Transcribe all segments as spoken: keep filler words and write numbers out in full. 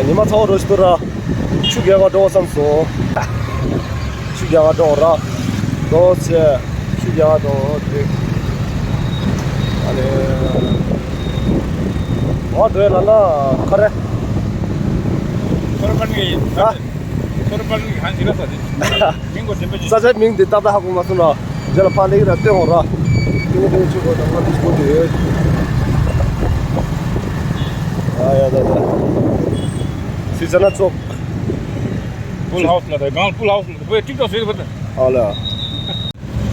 ཉི་མ་ཚ་བོ་རོ་ཞིག་ཏུ་ར། ཆུ་རྒྱག་ག་འགྲོ་བསམ་སོང་། ཆུ་རྒྱག་ག་འགྲོ་ར། འགྲོ་ཚེ། ཆུ་རྒྱག་ག་འགྲོ་དེ། ཨ་ལེ། ཨོ་འགྲོ་ལ་ལ་ཁ་རེ། ཁོར་པན་གི་ཡིན། ཨ། ཁོར་པན་གི་ཧན་ཅི་ར་ས་དེ། མིང་གོ་དེ་པེ་ཅི། ས་ཆའི་མིང་དེ་ཏག་ཏག་ཧ་གོ་མ་སོང་ར། རྗེས་ལ་ཕར་སླེབས་ཀྱི་ར་སྟོན་འོང་ར། ཏིང་ཏིང་ཆུ་གོ་དང་ང་དུ་ཆུ་གོ་དེ་ཡོད། ཨ་ཡ་ད་ད། སི་ཙ་ན་ཙོག། ཕུལ་ཧའུ་སི་ལ་ད་གང་ཕུལ་ཧའུ་སི་ལ་ད་བོད་ཀྲིག་ཏོག་ཟེར་བ་ད། ཨ་ལ།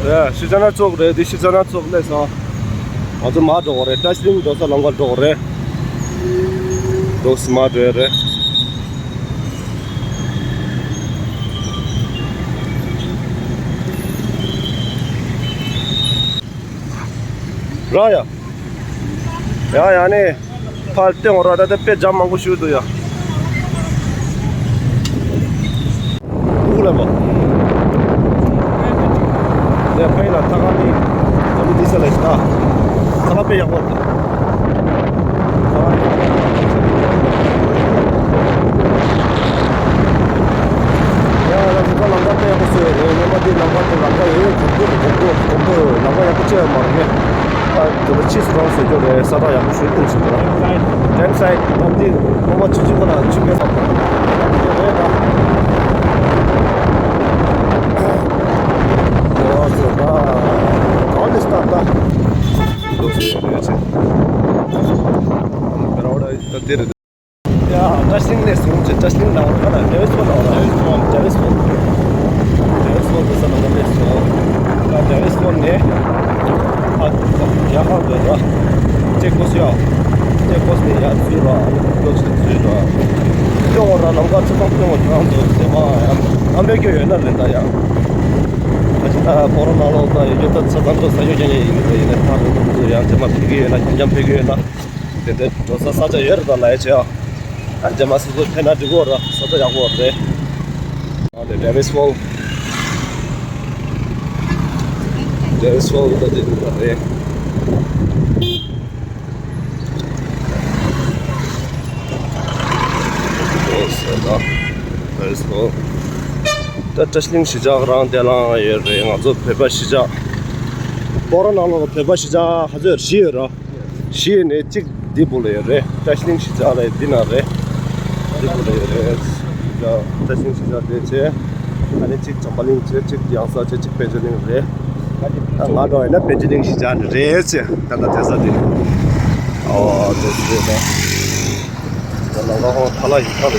ཡ་སི་ཙ་ན་ཙོག་རེད། འདི་སི་ཙ་ན་ཙོག་སླེབས་སོང་། ང་ཚོ་མར་འགྲོ་གི་རེད། བཀྲ་ཤིས་གླིང་འགྲོ་ས་ལམ་ཁ་འགྲོ་གི་རེད། འགྲོ་སི་མར་འགྲོ་ཡ་རེད། ར་ཡ། ཡ་ཡ་ནི། ཕར་སྟོན་འོང་ར། ད་ལྟ་དཔེ་ཇམ་མང་པོ་ཞིག་འདུག་ཡ། ཕྲུ་གུ་ལ་མ། ཡ་ཕ་ཡི་ལ་ཐ་ཀ་ནི། ད་མི་འདི་ས་ལ་ཞིག་ད། ཐ་ཀ་དཔེ་ཡག་པོ་འདུག་ཡ་ལ་ཐ་ཀ་ལམ་ཁ་དཔེ་ཡག་པོ་བཟོས་ཡོད་རེད། སྔོན་མ་དེ་ལམ་ཁ་དེ་ལམ་ཁ་ཡོད་ཡོད་གོམ་པོ་གོམ་པོ་གོམ་པོ་ལམ་ཁ་ཡག་པོ་བཅོས་ཡོད་མ་རེད་པས། ད་དེ་ལ་ཕྱིས་སུ་རང་བཟོས་རྒྱུ་རེད། ས་ཁྲ་ཡག་པོ་ཞིག་བཏིང་ཞིག་འདུག་ཌེམ་སའིད་ད་འདི་སྔོན་མ་ཆུ་ཆུ་ཁ་ལ་ཆུ་མེད་ས་རེད་ད། ཨོ་ཟེར་ད། གང་ནས་སྟབས་ད། འདུག་ཟེར་ཡོད་ཚེ། ཨ་ནི་བེ་ར་ཝ་ད་དེ་རེད། ཡ། བཀྲ་ཤིས་གླིང་ནས་བཟུང་སྟེ་བཀྲ་ཤིས་གླིང་ནང་ཁ་ན་ཌེ་ཝིས་ཕོལ་ནང་ཁ་ན། ཌེ་ཝིས་ཕོལ། ཌེ་ཝིས་ཕོལ་དུ་ས་ནང་ལ་སླེབས་སོང་། ད་ཌེ་ཝིས་ཕོལ་ནས་ཨ་ཡ་ཧ་འགྲོ་ར། ཅེག་པོ་སི་ཡ། ཅེག་པོ་སི་ནས་ཡར་འཛུལ་ར། ཨ་ནི་ཀུ་ལོག་ཅིག་འཛུལ་ར། སྟོན་འོང་ར། ལམ་ཁ་ཚོ་ཚང་སྟོན་འོང་ཚང་དུ་སེ་མ་ཡ། ཨ་མའི་སྐྱོ་ཡོད་ན་རེད་ད་ཡ། ཨ་ཅེ་ད་སྤོ་རོ་ནང་ལོགས་ད་ཡོད་ད་ཚ་ཚང་དུ་ས་ཡོད་ཀྱང་ཡིན་ནི་ད་ཡིན་ན་ཐང་དུ་ཚོ་ཡང་ཅེ་མ་ཕེབས་ཀྱི་ཡོད་ན་འཁྱམ་འཁྱམ་ཕེབས་ཀྱི་ཡོད་ན། དེ་འདྲའི་འགྲོ་ས་ས་ཆ་ཡོད་རེད་ད་ལབ་ཡ་བྱས་ཨ། ཨ་རྗེས་མ་སོ་སོ་ཕེབས་ན་འགྲིག་གོ་ར། ས་ཆ་ཡག་པོ་རེད། ཨ་དེ་ཌེ་ཝིས་ཕོལ། ཌེ་ཝིས་ཕོལ་ད་དེ་འདྲ་རེད། ཨོ་ཟེར་ད། ཌེ་ཝིས་ཕོལ། ད་བཀྲ་ཤིས་གླིང་གཞིས་ཆགས་རང་དེ་ལའང་ཡོད་རེད། ང་ཚོ་བོད་པ་གཞིས་ཆགས། སྤོ་རོ་ནང་ལོགས་བོད་པ་གཞིས་ཆགས་ག་ཚོད་བཞི་ཡོད་ར། བཞི་ནས་གཅིག་འདི་སྦུག་ལ་ཡོད་རེད། བཀྲ་ཤིས་གླིང་གཞིས་ཆགས་ལ་འདི་ན་རེད། འདི་སྦུག་ལ་ཡོད་རེད། བཀྲ་ཤིས་གླིང་གཞིས་ཆགས་དེ་བྱས། ཨ་ནི་གཅིག་བྱམས་པ་གླིང་བྱས། གཅིག་གཡང་ས་བྱས། གཅིག་པཎ་ཆེན་གླིང་རེད། ད་ང་འགྲོ་ཡིན་ན་པཎ་ཆེན་གླིང་གཞིས་ཆགས་ནས་རེད་ཟེར། ད་ལྟ་བསྡད་ས་དེ། ཨོ་དེ་ཟེར་ད། ད་ལམ་ཁ་ཧོང་ཐ་ལ་ཡིན་ཐ་ལ།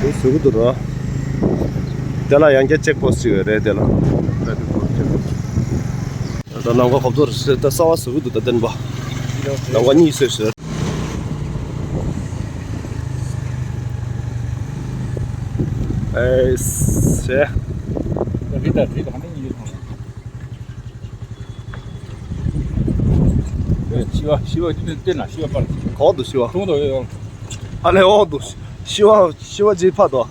ཞུ་ཞུ་གི་འདུག་ར། དེ་ལ་ཡང་བསྐྱར་ཅེག་པོ་སི་ཅིག་ཡོད་རེད་དེ་ལ། ད་ལམ་ཁ་གོབ་ཏོ་རེད་ཟེར། ད་གསར་པ་བཟོ་གི་འདུག་ད་བསྟན་པ། ལམ་ཁ་གཉིས་བཟོས་ཟེར། ཨེ་སེ། རི་དྭགས་རི་དྭགས་ནི་ཡོད་སོང་། ཤི་བ་ཤི་བ་དེ་བསྟན་ན་ཤི་བ་པར། གོང་དུ་ཤི་བ། གོང་དུ་ཡོད། ཨ་ལེ་འོག་ཏུ་ཤི་བ་ཤི་བ་ཅིག་ཕར་དོ།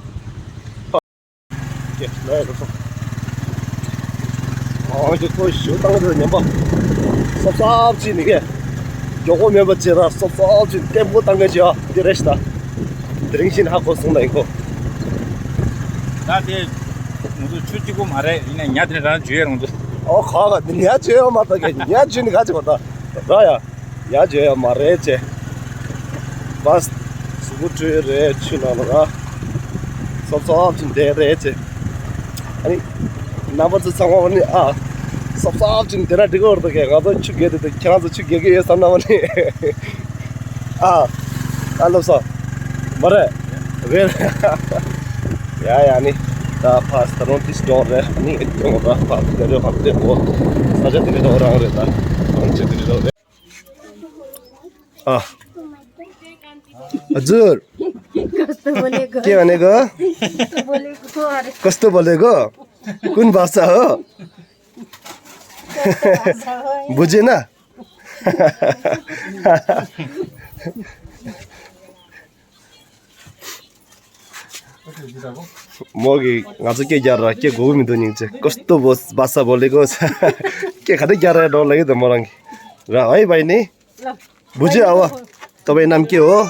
ཀྱེ་ལོས་རུ་སོང་། ཨོ་ཅོ་ཁོ་ཞུ་བཏང་དུ་ཉན་པ། སོབ་སོབ་ཅིག་ནི་ཀྱེ། མགྱོགས་པོ་མེད་པ་ཅེ་ར་སོབ་སོབ་ཅིག་ཏེམ་པོ་བཏང་གི་ཅི་ཨ་འདི་རེད་ཤི་ད། དེ་རིང་ཤི་ན་ཧ་གོ་སོང་ན་ཡིན་ཁོ། ད་དེ། ང་ཚོ་ཆུ་གཅིག་པོ་མ་རེད། ཡིན་ན་ཉ་དེ་རང་འཇུ་ཡ་རང་འདུག་ཨོ་ཁ་ག་དེ་ཉ་འཇུ་ཡ་མ་ད་ཀྱེ་ཉ་འཇུ་ནི་ག་ཅི་བ་ད། ར་ཡ། ཡ་བརྗོད་ཡ་མ་རེད་ཅེ། བས། གཟུགས་པོ་བཀྲུས་རེད་ཆུ་ནང་ལ་ར། སོབ་སོབ་ཅིག་བསྡད་རེད་ཅེ། ཨ་ནི། རྣམ་པ་ཚོ་ཚང་མ་ནི་ཨ། སོབ་སོབ་ཅིག་བསྡད་ན་འགྲིག་གི་རེད་ད་ཀྱེ། ང་ཚོ་ཆུ་རྒལ་དུས་ཁྱེད་རང་ཚོ་ཆུ་རྒལ་གི་ཡོད་བསམ་ན་མ་ནི། ཨ། ཨ་ལོ་སོ། མ་རེད། རེད། ཡ་ཡ་ནི། ད་ཕ་ས་རོང་ཏིས་འགྲོ་རེད། ཨ་ནི་ཡོང་ར་ཕ་དེ་རེད་ཕ་དེ་གོ། ས་ཆ་དེ་རེད་རང་རེད་ད། རང་ཆུ་དེ་རེད་རེད། ཨ། ཨ་ཛུར། कस्तो बोलेको? के भनेको? कस्तो बोलेको? अरे। कस्तो बोलेको? कुन भाषा हो? कस्तो भाषा हो? बुझेन? མོ་གིས་ང་ཚོ་སྐད་རྒྱག་ར་སྐད་གོ་གི་མི་འདུག་སྙིང་རྗེ། कस्तो बोस भाषा बोलेको? སྐད་ག་འདྲ་རྒྱག་ར་འགྲོ་ལབ་ཀྱི་འདུག་མོ་རང་གིས། र है बहिनी? बुझ्यो अब? तपाईँ नाम के हो?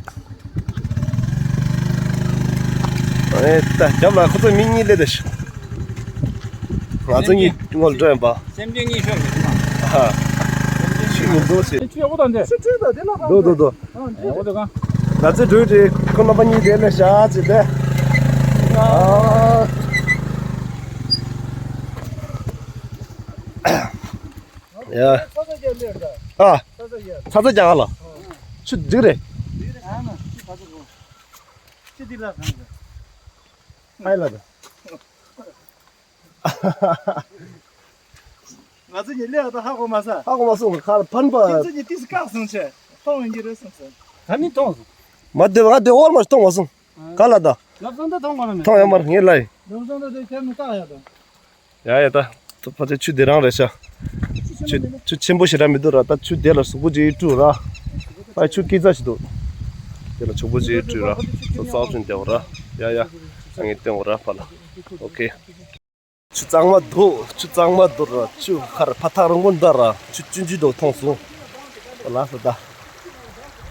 ཨེ་ད་རྒྱབ་ལ་ཁོ་ཚོ་མི་གཉིས་སླེབས་ཏེ། ང་ཚོ་གཉིས་ངོ་ལ་འགྲོ་ཡིན་པ། སེམས་ཅན་གཉིས་ཤོར་མི་ཐུབ་ཨ། ཤི་མི་འདུག་ཟེར། ཆུ་ཡག་པོ་དང་འདི། ཆུ་ཆུ་དང་འདི་ལ་འདུག་འདུག་འདུག་ཨ་འདི་ང་ཚོ་འགྲོ་དེ་ཁོ་རྣམ་པ་གཉིས་དེ་ལ་བཞག་ཅིག་དེ། ཨ། ཡ། ཨ། ཚ་ཚ་རྒྱག་ལ། ཆུ་འགྲིག་རེད། ཕ་ཡི་ལ་དང་། ང་ཚོ་ཉིད་ལས་ད་ཧ་གོ་མ་ས། ཧ་གོ་མ་སོང་ཁ་ལ་ཕན་པ། ཁྱེད་ཚོ་ཉིད་ཏིས་བཀག་སོང་ཆེ། མཐོང་ཡོང་གི་རེད་སོང་ས། ད་ནི་མཐོང་སོང་། མ་བདེ་བ་ང་བདེ་བ་མ་མཐོང་མ་སོང་། ག་ལ་ད། ལབ་སང་ད་མཐོང་ག་ལ་མེད། མཐོང་ཡོང་མར་ངས་ལ་ཡིན། ལབ་སང་ད་དེ་ཁྱེད་མི་བཀག་ཡ་ད། ཡ་ཡ་ད། ད་ཕལ་ཆེར་ཆུ་དེ་རང་རེད་ཤག་ཆུ་ཆུ་ཆེན་པོ་ཞེ་དྲག་མི་འདུག་ར། ད་ཆུ་དེ་ལ་གཟུགས་པོ་ཅིག་བཀྲུ་ར། ཕ་ཆུ་སྐྱིད་ཚ་ཞིག་འདུག་དེ་ལ་ཆུ་བོ་ཅིག་བཀྲུ་ར། ཚོ་ཚོགས་ཆུན་བསྟན་འོ་ར། ཡ་ཡ། ང་ངས་བསྟན་འོ་ར་ཕ་ལ། ཨོ་ཁེ། ཆུ་གཙང་མ་འདུག་ཆུ་གཙང་མ་འདུག་ར། ཆུ་ཁར་ཕ་ཐག་རིང་པོ་འདུག་ར། ཆུ་ཆུང་ཆུང་འདུག་མཐོང་སོང་། ལ་ས་ད།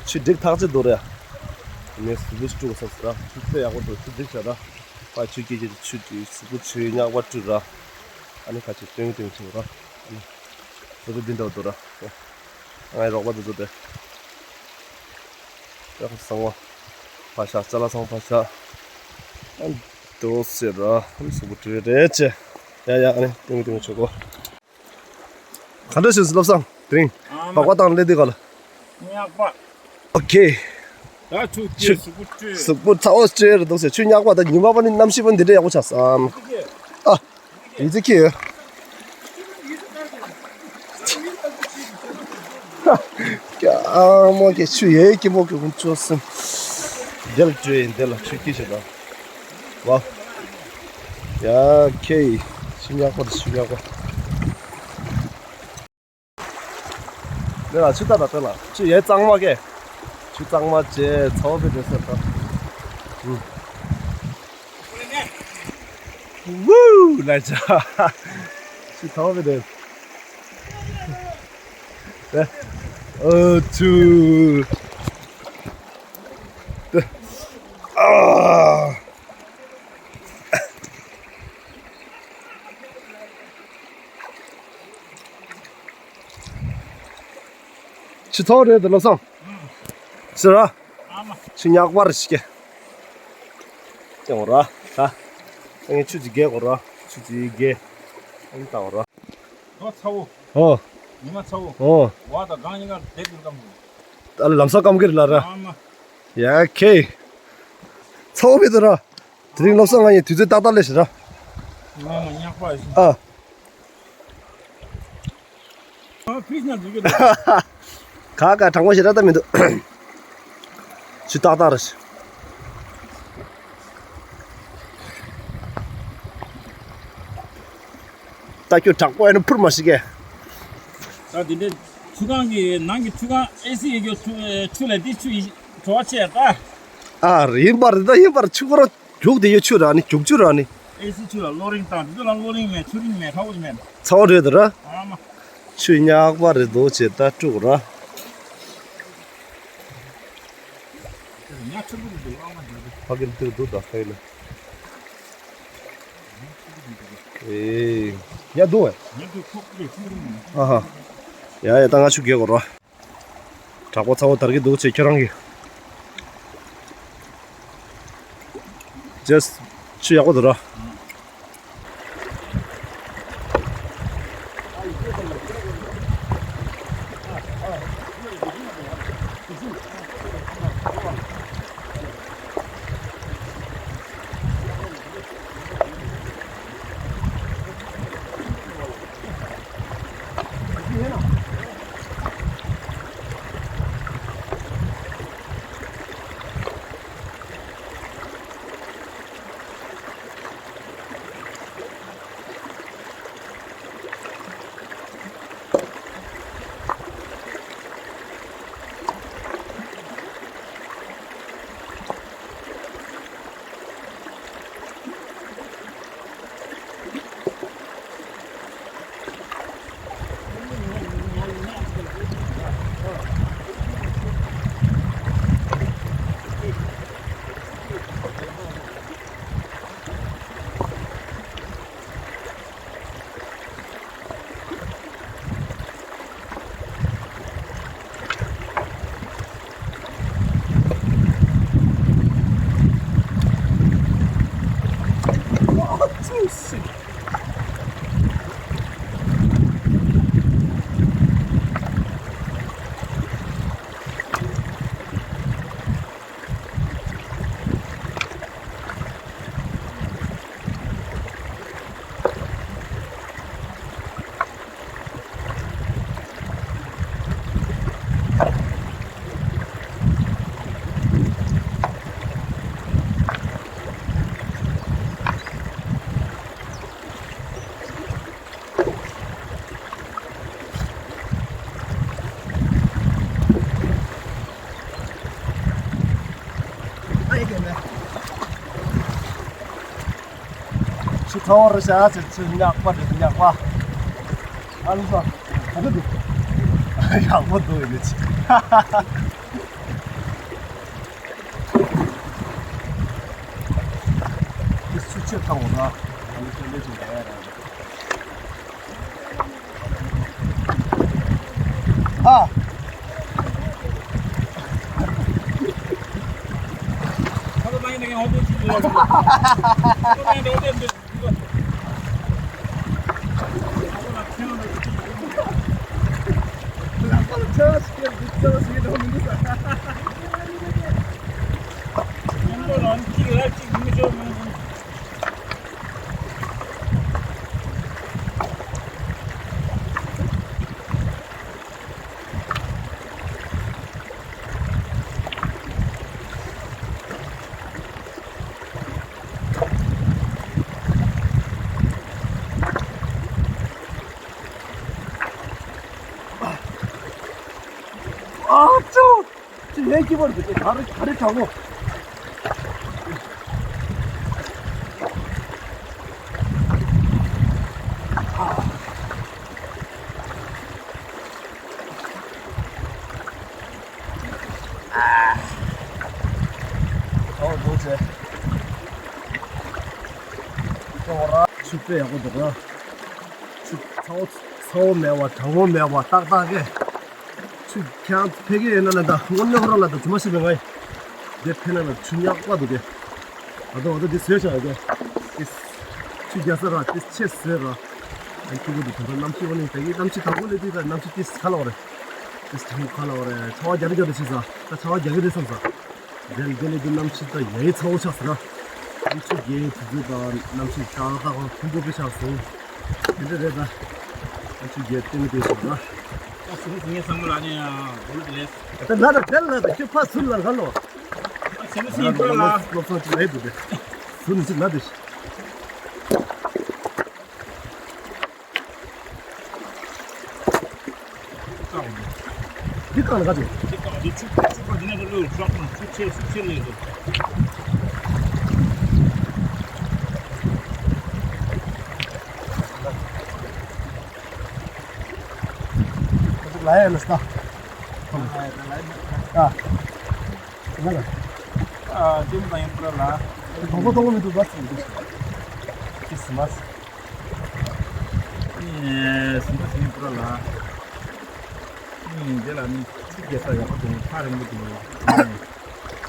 ཆུ་འགྲིག་ཐག་ཆོད་འདུག་ར། ངས་གཟུགས་པོ་ཞིག་བཀྲུ་དགོས་བསམ་སོང་ར། ཆུ་ཚད་ཡག་པོ་འདུག་ཆུ་འགྲིག་ཤག་ར། ཕ་ཆུ་སྐྱིད་ཀྱི་ཆུ་གི་གཟུགས་པོ་ཆུ་ཉག་པ་བཀྲུ་ར། ཨ་ནི་ཁ་ཆུ་སྟོན་སྟོན་ཆུ་ར། ཨ་ནི། ཚོ་ཆུ་འདི་འདྲ་འདུག་ར། ངའི་རོགས་པ་དེ་ཚོ་དེ། ཡག་པོ་སོང་བ། ཕ་ཤ་ཅ་ལག་ཚང་ཕ་ཤ། ཨ་ནི་དེ་འོ་ཟེར་ར། ཨ་ནི་གཟུགས་པོ་བཀྲུ་རེད་ཅེ། ཡ་ཡ་ཨ་ནི་སྟོན་སྟོན་ཆུ་གོ། ག་འདྲ་ཞིག་བློ་བཟང་དེ་རིང་། ཨ་མ། སྦག་སྦག་བཏང་སླེབས་དུས་ག་ལ། ཉག་པ། ཨོ་ཁེ། ད་ཆུ་སྐྱེས་གཟུགས་པོ་བཀྲུས། གཟུགས་པོ་ཚ་བོ་སྐྱེས་རེད་འདུག་ཟེར། ཆུ་ཉག་པ་ད་ཉི་མ་པ་ནི་གནམ་གཤིས་པ་འདི་འདྲ་ཡག་པོ་ཆགས་སམ། ཨ། ཡིན་ཚེ་ཁེ། ཀྱ་མོ་ཁེ་ཆུ་ཡེ་ཀི་མོ་ཁེ་ཀུན་ཆོ་སེམས། འདི་ལ་བྲོས་ཡིན་འདི་ལ་ཆུ་སྐྱེས་ཞེ་ད། ཝ། ཡ་ཁེ། ཆུ་ཉག་པ་ད་ཆུ་ཉག་པ། དེ་ལ་ཆུ་ད་ད་དེ་ལ་ཆུ་ཡེ་གཙང་མ་ཀེ། ཆུ་གཙང་མ་ཅེ་ཚ་བོ་པེ་དེ་སེ་ད། ཝུ་ལ་ཆ། ཆུ་ཚ་བོ་པེ་དེ། དེ། ཨོ་ཆུ། དེ། ཨ། ཆུ་ཚོགས་རེད་དེ་བློ་བཟང་། ཟེར་ར། ཆུ་ཉག་པར་ཞིག་གེ། ཡོང་ར། ད། ངས་ཆུ་ཅིག་རྒྱག་གོ་ར། ཆུ་ཅིག་རྒྱག་ཨང་བཏང་ར། ཨོ་ཚ་བོ། ཨོ། ཉི་མ་ཚ་བོ། ཨོ། བ་དང་གང་ཉིན་ཀ་བསྡད་དུས་སྐམ་པོ། ད་ལམ་སང་སྐམ་གི་རེད་ལ་ར། ཨ་མ། ཡ་ཁེ། ཚ་བོ་བེ་དུ་ར། དེ་རིང་བློ་བཟང་ང་ཡི་དུས་ཚོད་ཏག་ཏག་ལས་ཤི་ར། ང་མ་ཉག་པ་ཡིན། ཨ། ཨ་ཕིས་ན་འགྲིག་གི་རེད། ག་ག་དྲང་པོ་ཞེ་དྲག་ད་མི་འདུག་ཆུ་ཏག་ཏག་རེད། ད་ཁྱོད་དྲག་པོ་ཡིན་ན་འཕུར་མ་ཤི་གས། ད་དེ་འདྲའི་ཆུ་ཁང་གི་ནང་གི་ཆུ་ཁང་ཨེ་སི་ཡོད་རྒྱུ་ཆུ་ཆུ་ལས་དེ་ཆུ་ཡི་བྲོ་བ་ཆེ་ད། ཨ་རེད་ཡིན་པ་རེད་ད་ཡིན་པར་ཆུ་ཁོ་རང་རྒྱུག་དེ་ཡོད་ཆུ་ར་ནི་རྒྱུག་ཆུ་ར་ནི། ཨེ་སི་ཆུ་ལ་གློ་རིང་དང་དེ་ཚོ་ལ་གློ་རིང་མེད་ཆུ་རིང་མེད་ཧྲ་བོ་མེད། ཚ་བོ་རེད་ད་ར། ཨ་མ། ཆུ་ཉག་པ་རེད་འདུག་ཅེས་ད་དཀྲུག་ར། ཕ་གིར་འདིར་འདུག་ད་ཧེ་ལ། ཨེ། ཡ་འདུག་ཨེ། ཨ་ཧ། ཡ་ཡ་ད་ང་ཆུ་རྒྱག་གོ་ར། དྲག་པོ་ཚ་བོ་དར་གི་འདུག་ཅེས་ཁྱོད་རང་གི། ཡེས། ཆུ་ཡག་པོ་འདུག་ར། ཆུ་ཚ་བོ་རེད་ཤག་ཆུ་ཆུ་ཉག་པ་རེད་ཉག་པ། ཨ་ལུ་ས། ག་འདྲ་འདུག་ཡག་པོ་འདུག་ཡིན་ནི་ཆི། འདི་ཆུ་ཆེ་ཐང་བོ་ན། ང་ནི་སྐྱེ་འདྲེ་ཅིག་ཡ་ཡ་ར། ཨ། ཨ་ཙི། ཅི་ལས་སྐྱིད་པོ་འདུག་ཅེས་ག་རེ་ག་རེ་དྲག་མོ། ཨོ་འདུག་ཅེས། ཅོག་ར། ཆུ་དཔེ་ཡག་པོ་འདུག་ར། ཆུ་ཚ་བོ་ཚ་བོ་མེད་པ་གྲང་མོ་མེད་པ་ཏག་ཏག་གེ། ཆུ་ཁྱང་ཕ་གི་ཡིན་ན་ལ་ད་དངོས་གནས་ཁོ་རང་ལ་ད་ཇི་མ་ཤེས་པའི་ང་ཡི་དེ་ཕེ་ན་ལ་ཆུ་ཉག་པ་འདུག་གེ། ཨ་དོ་ཨ་དོ་དེ་བཟོས་བྱ་ཡོད་གེ། དེ་ཆུ་རྒྱ་ས་ར་དེ་ཆེ་བཟོས་ར། ཨ་ཁྱི་གུ་དེ་དོན་དག་གནམ་གཤིས་འོ་ནི་ད་གི་གནམ་གཤིས་དང་པོ་ལས་དུས་ད་གནམ་གཤིས་དེ་ག་ལ་བ་རེད། དེ་ཆུ་ག་ལ་བ་རེད་ཆར་པ་རྒྱ་རི་རྒྱ་རི་ཆེ་ས་ད་ཆར་པ་རྒྱ་གི་རེད་བསམ་ས། དེ་དེ་ལས་དུས་གནམ་གཤིས་ད་ཡ་ཡི་ཚ་བོ་ཆགས་ས་ར། གནམ་གཤིས་རྒྱ་ཡི་དུས་ཚོད་དང་གནམ་གཤིས་ཏག་ཏག་ཁོང་ཐུན་མོང་པོ་ཆགས་སོང་། དེ་འདྲ་རེད་ད། ཨ་ཆུ་རྒྱལ་བསྟན་མི་དེ་སོང་ན། ཨ་སུ་སུ་ངས་བསམ་བློ་ལ་ནི་ཡང་འགུལ་དེ་ལས། ད་ལ་ད་དེ་ལ་ད་ཁྱོད་ཕ་ཚུར་ལ་ག་ལོ། ཨ་སེམས་སེམས་ཡིན་པ་ལ། སློབ་སློབ་སོང་ཅིག་ལས་འདུག་དེ། ཚུར་ནི་ཅིག་ལ་དེ། འདི་གང་ལ་ག་ཚོད། འདི་གང་འདི་ཆུ་ཆུ་གང་འདི་ནས་ལོས་ཤོག་ཆུ་ཆེ་ཆུ་ཆེ་ལས་འདུག་ལ་ཡ་ན་སྟ། ཨ། ང་ལ། ཨ་ཅིམ་དང་ཡིན་པ་ལ། དང་པོ་དང་པོ་མི་འདུག་བ་སུ་འདུག་ཅི་སི་མ་སི། ཨེ་སི་མ་སི་ཡིན་པ་ལ། ཨེ་དེ་ལ་ནི་ཆུ་རྒྱས་ས་ཡག་པོ་འདུག་ཐག་རིང་པོ་འདུག་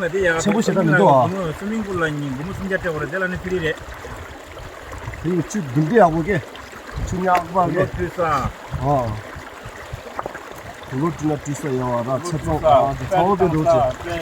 ལ་དེ་ཡག་ཆེན་པོ་ཞེ་དྲག་མི་འདུག་ཨ། སུ་མིང་པུལ་ལ་ཉིན་སྒོར་མོ་སུམ་བརྒྱ་སྤྲད་པ་རེད། དེ་ལ་ནི་ཕི་རི་རེད། དེ་ཡིན་ཆུ་བདུན་སྡེ་ཡག་པོ་གེ། ཆུ་ཉག་པ་གེ། ལོ་ཐུས་ས། ཨ། དུ་ལོ་བྲིས་ན་བྲིས་ས་ཡོད་བ་ར་ཆེ་ཚང་ཨ་དེ་ཚ་བོ་དེ་འགྲོ་ཆེ།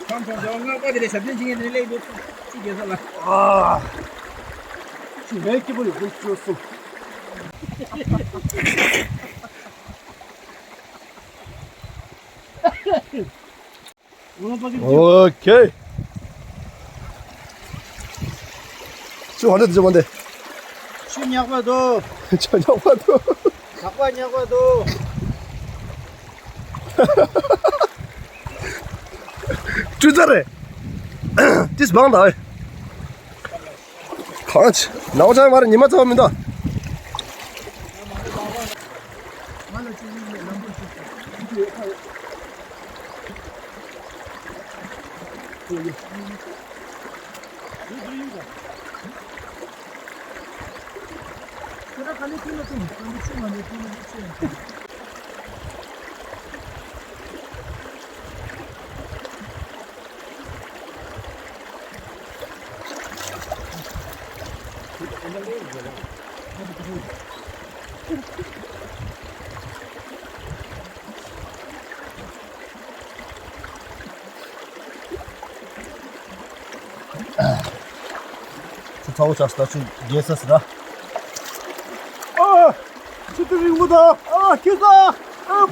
ཁམས་ཁམས་ལྗོངས་སྔགས་པ་དེ་ལས་ཞབས་བརྟན་བྱེད་མཁན་དེ་ལས་ལེགས་འདུག་ཅི་རྒྱལ་ས་ལ། ཨ། ཅི་རེད་སྐྱིད་པོ་ཡོད་ཁུལ་བཅོས་སོང་། ཨོ་ཁེ། ཆུ་ཧ་ལས་འཇོག་མ་འདི། ཆུ་ཉག་པ་འདུག་ཆུ་ཉག་པ་འདུག་ཉག་པ་ཉག་པ་འདུག་སྤྲུལ་རྩ་རེད། ཏིས་བང་དང་། གང་ཆེ། ནང་ཆ་མར་ཉི་མ་ཚ་བ་མི་འདུག་ཆུ་ཚ་བོ་ཆགས་སོང་། ད་ཆུ་རྒྱས་ས་ཟེར་ར། ཨ། ཆུ་དེ་རིང་པོ་ད། ཨ། ཁྱི་ས། ཨ།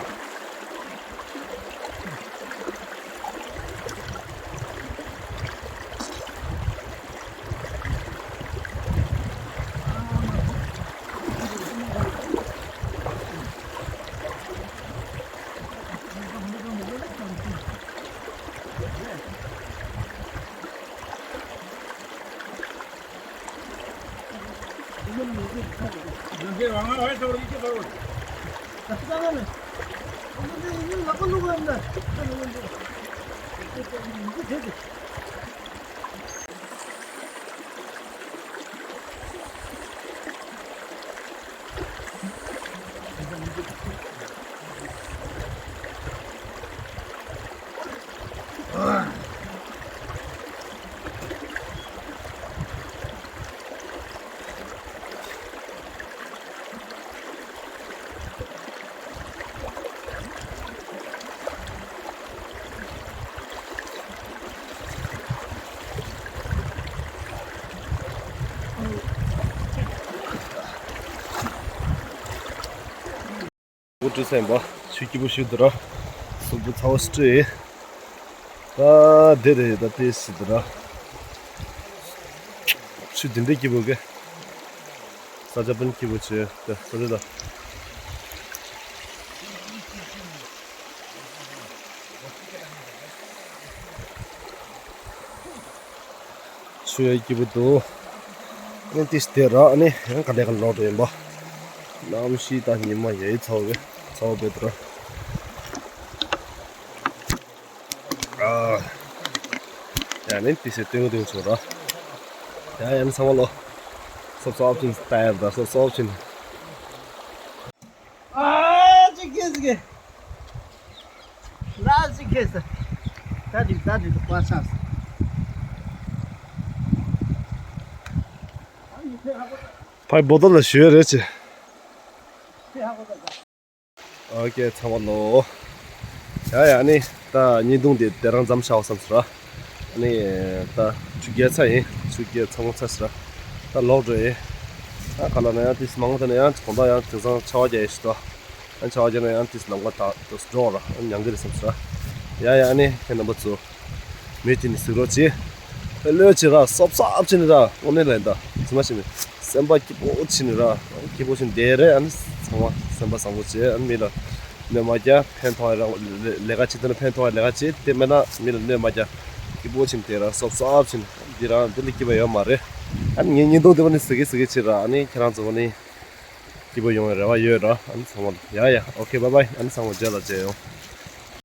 འུ་འདྲ་ཟེར་བ། ཆུ་སྐྱིད་པོ་ཞིག་འདུག་ར། གཟུགས་པོ་ཚ་བོ་སྤྲོས། ད་དེ་རེད། ད་དེ་སྲིད་འདུག་ར། ཆུ་འདི་འདྲ་སྐྱིད་པོ་གི། ས་ཆ་དཔོན་སྐྱིད་པོ་བྱས་ད་ས་ཆ་ད། ཆུ་ཡ་སྐྱིད་པོ་འདུག་ཨ་ནི་ཏིས་དེ་ར་ཨ་ནི་ཡང་ག་ལེ་ག་ལོག་འགྲོ་ཡིན་པ། གནམ་གཤིས་ད་ཉི་མ་ཡའི་ཚ་བོ་གི་ཚ་བོ་བེད་ར། ཨ། ཡ་ནི་ཏི་སེ་ཏིང་ཏིང་ཚོ་ར། ཡ་ཡ་ནི་ཚང་མ་ལོ། སོབ་སོབ་ཅིན་སྟ་ཡར་ད་སོབ་སོབ་ཅིན། ཨ་ཅི་ཁེ་སི་ཁེ། ལ་ཅི་ཁེ་སི། ད་དི་ད་དི་ཀ་ཆགས། ཕའི་བོ་ཏོ་ལ་ཞུ་ཡ་རེད་ཅེ། ཨོ་ཀེ་ཚང་མ་ལོ། ཡ་ཡ་ནི་ད་ཉིན་དུང་དེ་དེ་རང་མཚམས་བཞག་བསམ་སོང་ར། ནི་ད་ཆུ་རྒྱས་ཚ་ཡིན། ཆུ་རྒྱས་ཚ་མོ་ཚ་སི་ར། ད་ལོག་འགྲོ་ཡིན། ད་ག་ལ་ན་ཡང་དེ་མང་ད་ན་ཡང་གོང་ད་ཡང་དེང་སང་ཆར་པ་རྒྱག་ཡིན་ཞིག་ད། ཨ་ཆ་བ་ཅན་ཨན་ཏིས་ལམ་ཁ་ད་དུ་འགྲོ་ར་ཨ་ཉང་གི་རེད་བསམ་ས་ར། ཡ་ཡ་ཨ་ནི་ཁྱེད་རྣམ་པ་ཚོ་མི་དེ་ནི་གཟིགས་རོགས་གྱིས། ལོས་བྱེད་ར་སོབ་སོབ་བྱེད་ནི་ར་དངོས་གནས་ལན་ད་ཚིག་མ་བྱེད་ནི་སེམས་པ་སྐྱིད་པོ་བྱེད་ནི་ར་སྐྱིད་པོ་བྱེད་ནི་དེ་རེད། ཨ་ནི་ཚང་མ་སེམས་པ་བཟང་པོ་བྱེད། ཨ་ནི་མི་ལ་གནོད་མ་རྒྱག་ཕན་ཐོགས་ར་ལས་ཀ་བྱེད་དེ་ན་ཕན་ཐོགས་ལས་ཀ་བྱེད་དེ་མེད་ན་མི་ལ་གནོད་མ་རྒྱག་སྐྱིད་པོ་བྱེད་ནི་དེ་ར་སོབ་སོབ་བྱེད་ནི་འདི་ར་འདི་ལ་སྐྱིད་པ་ཡོད་མ་རེད། ཨ་ནི་ངའི་བརྙན་ཐུང་འདི་བ་ནི་གཟིགས་གི་གཟིགས་གི་བྱེད་ར་ཨ་ནི་ཁྱེད་རང་ཚོ་བ་ནི་སྐྱིད་པོ་ཡོང་བའི་རེ་བ་ཡོད་ར། ཨ་ནི་ཚང་མ་ལ་ཡ་ཡ་ཨོ་ཁེ་བྷའི་བྷའི། ཨ་ནི་ཚང་མ་རྗེས་ལ་མཇལ་ཡོང་།